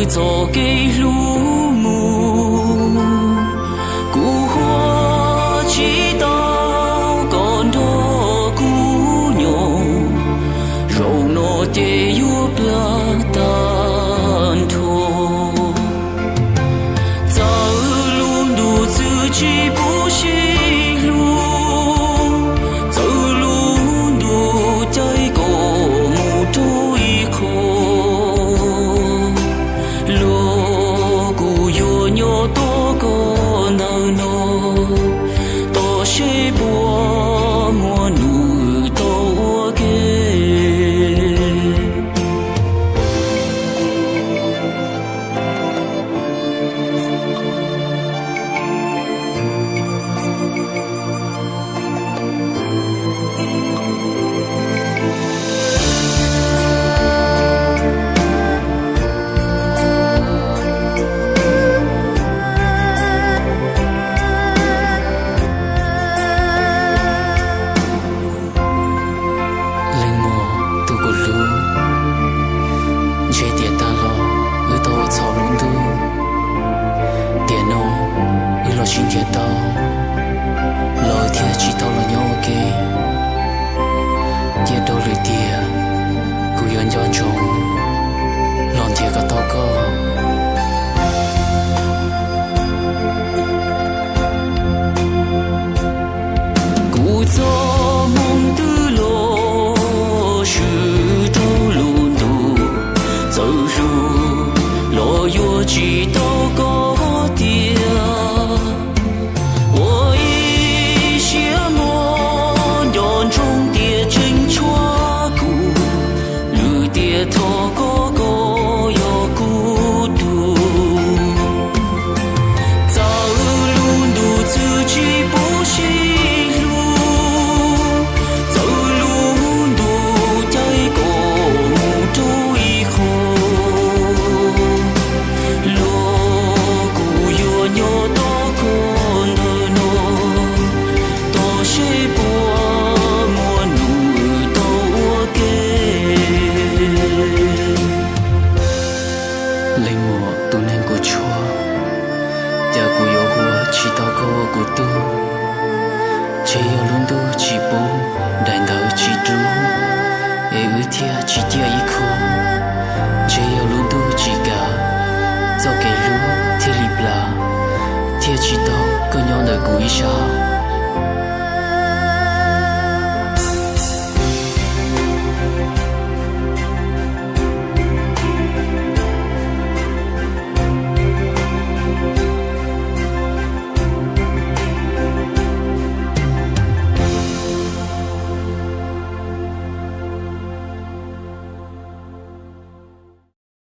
Txoj kev hlub mus, kuv huam tsis tau koj nrog kuv nyob, zaum no ces yuav plab tag nrho. Txawm lub ntuj txwv tsis pub sib hlub, txawm lub ntuj caij koj mus rau ib qho, los kuv yuav nyob tos koj ntawm no, tos seb puas muaj nws tau ua ke. Leej muam tus kuv hlub, ntshe tiam tag los wb tau ua txhaum lub ntuj. Tiam no wb los sib nrhiav tau, los wb thiaj tsis tau los nyob ua ke. Cia rau lwm tiam, kuv yuav nco ntsoov los nrhiav kom tau koj. Kuv txoj hmoo twb los swm rau lub ntuj, txawm hlub los yuav tsis tau koj tiag. Ua ib siab muag nco ntsoov tias tseem tshuav kuv, lwm tiam thov koj, koj yog kuv tug. Txawm lub ntuj txwv tsis pub sib hlub, txawm lub ntuj caij koj mus rau ib qho, los kuv yuav nyob tos koj ntawm no, tos seb puas muaj nws tau ua ke. Leej muam tus neeg kuv tshuav, cas kuv yuav ua tsis tau koj ua kuv tug. Ntshe yog lub ntuj tsis pub, daim ntawv tsis rub, es wb thiaj tsis ciaj ib khub. Ntshe yog lub ntuj tsis kam, txoj kev hlub thiaj li plam, thiaj tsis tau koj nyob ntawm kuv ib sab.